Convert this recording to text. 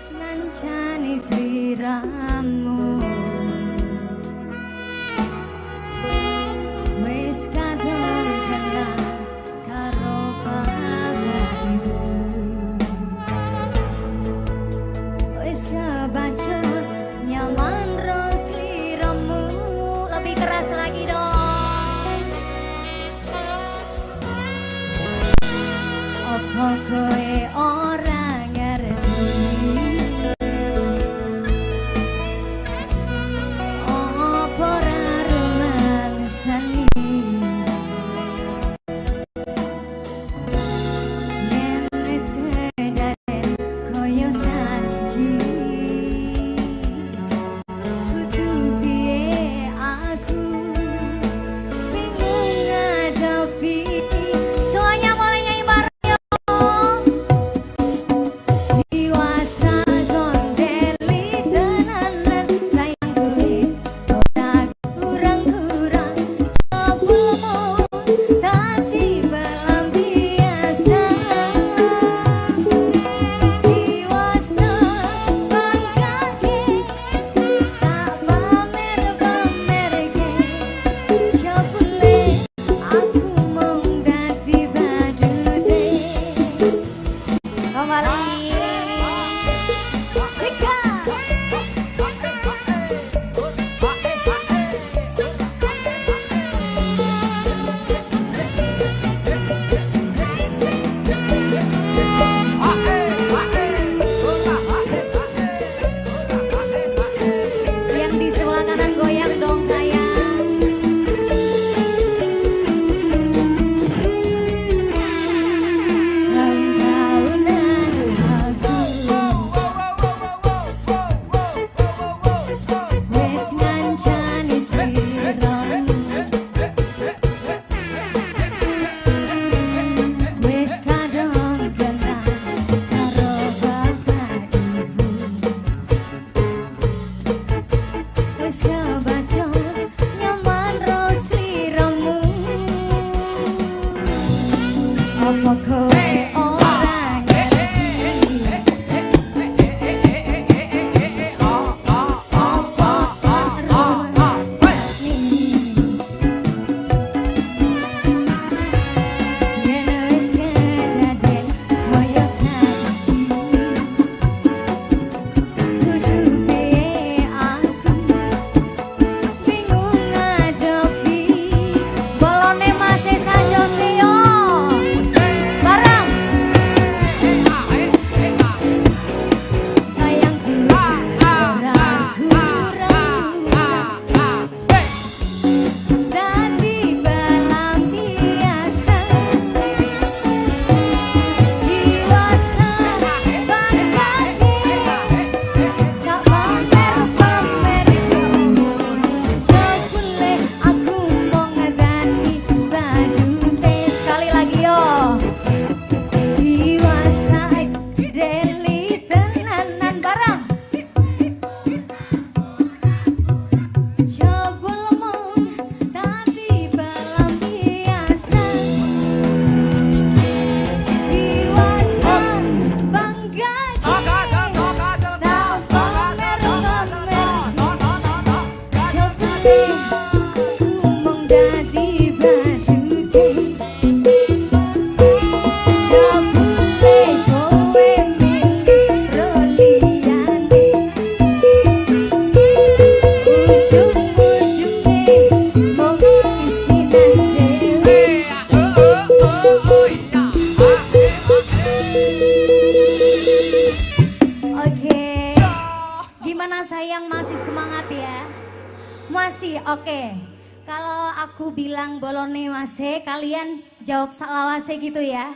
Wis ngancani sliramu, wis kadung kenal karo bapakmu, wis kebacut nyaman ro sliramu. Lebih keras lagi dong. Apa kowe ora ngerti? Apa ora rumangsani? Yen wis kedaden koyo saiki, kudu piye aku bingung ngadepi. Semuanya boleh nyanyi bareng yo. Diwasta gondeli tenanan, sayangku wis ora kurang-kurang. Coba dadi pelampiasan. Diwasta bangkake, tak pamer-pamerke. Jebule aku mung dadi badute. Kembali. Sikat. Yang di sebelah kanan goyang dong sayang. Tahun-tahunan aku wis ngancani sliramu, wis kadung kenal karo bapak ibu, wis kebacut nyaman ro sliramu. Apa kowe ora ngerti? Apa rumangsani? Yen wis kedaden koyo saiki, kudu piye aku bingung ngadepi. Bolone masih saja yo. Bareng. Sayangku wis ora kurang-kurang, dadi pelampiasan. Diwasta bangkake, tak pamer-pamerke. Jebule aku mung dadi badute. Sekali lagi yo. Diwasta deli tenanan bareng. Jebul mung dadi pelampiasan. Diwasta banggake, tak pamer-pamerke. Jebule aku mung dadi badute. Jebule kowe milih ro liyane. Ujung-ujunge mung isinan dhewe. Oke. Gimana sayang, masih semangat ya? Masih, oke. Kalau aku bilang bolone masih, kalian jawab salawase gitu ya.